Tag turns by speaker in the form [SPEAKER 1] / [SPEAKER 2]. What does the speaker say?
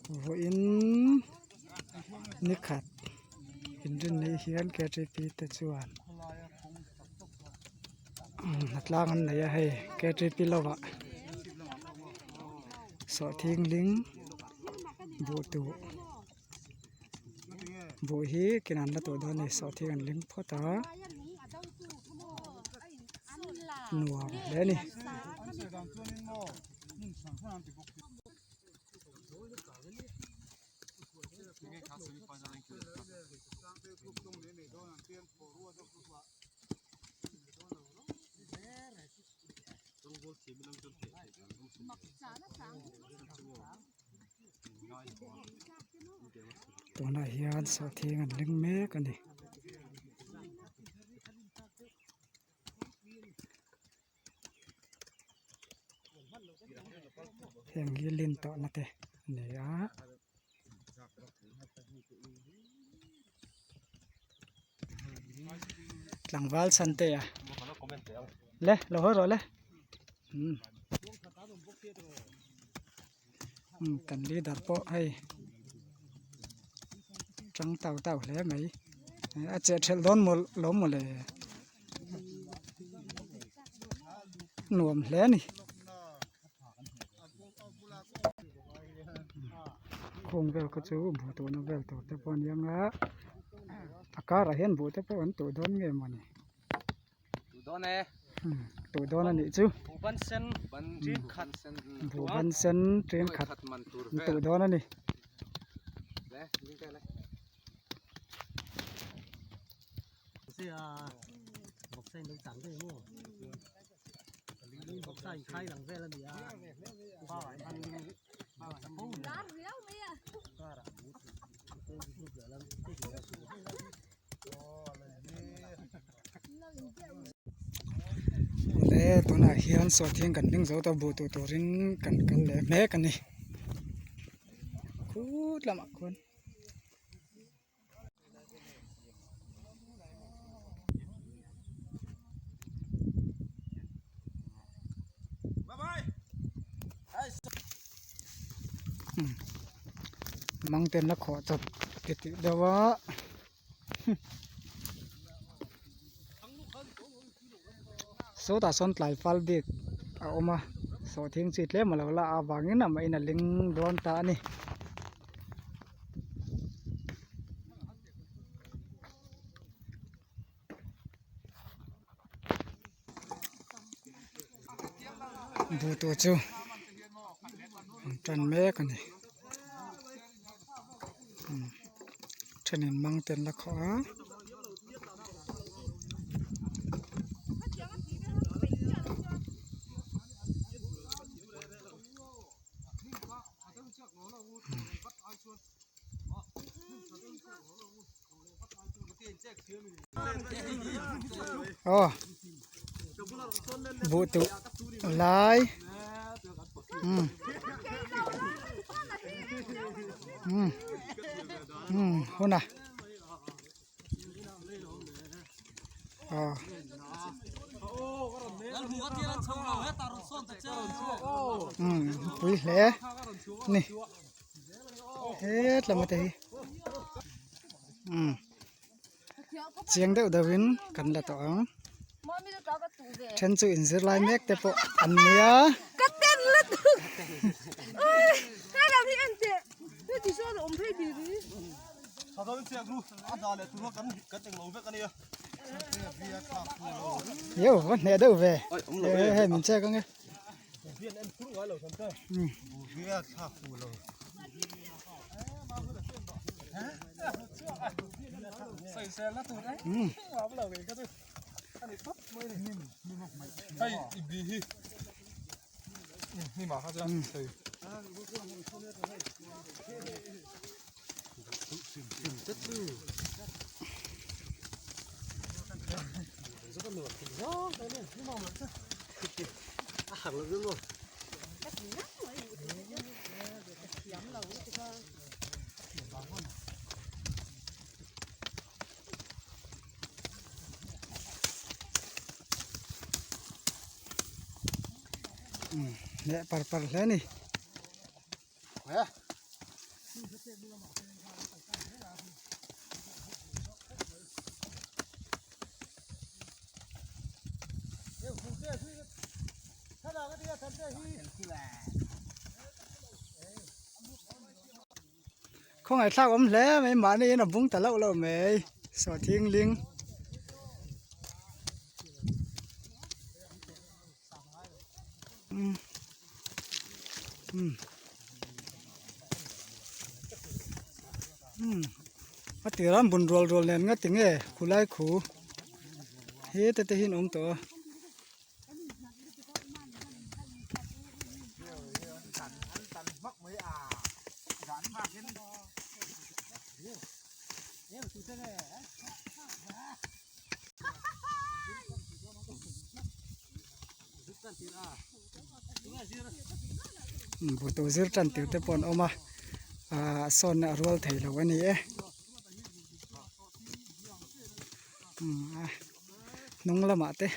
[SPEAKER 1] Vawiin nikhat inrinni hian ktp te chuan hnatlang an nei a hei ktp lovah sawhthing ling buh tuh buh hi ken an la tawh dawn a ni sawhthing an ling phawt a nuam hle a ni. Tunah hian sawhthing an ling mek a ni. Heng hi lin tawhna te a ni a. Tlangval chhan te a le lo hawi rawh le umm umm kan leader pawh hei tang tau tau hle mai a cheh thelh dawn maw lo maw le. Nuam hle a ni khung vel kha chu buh tuhna vel tur te pawh a ni ang a a karah hian buh te pawh an tuh dawn nge mawni tuh dawn a nih chu buh ban sen thenkhat an tuh dawn a ni. Awle tunah hian sawhthing kan hming zo ta buh tuh turin kan kal leh mek a ni khut lamah khuan. Mang ten la khawh chawp ti tih deuh a sawtah sawn tlai fal bik a awm a sawhthing chi tlem a lo la avangin amah in a ling dawn ta a ni. Buh tur chu an tan mek a ni thenin mang te an la khawh a. Aw buh tuh lai umm umm umm hun a aw. Umm pui hle a ni. Hetlama te hi umm chiang deuh deuh in kan la tawh ang then chu in zir lai mek te pawh an nia. Yo va hneh deuh ve hei min chek ange. Leh par par hle a ni. Khawngaih thlak awm hle mai mahni in a bung ta loh loh mai sawhthing ling. A tirah an bun rual rual nen nga ti nge khulai khu heta te hi an awm tawh a. Buhto zir tan tir te pawh an awm a ahh sawn a rual thei lo a ni e hnung lamah te.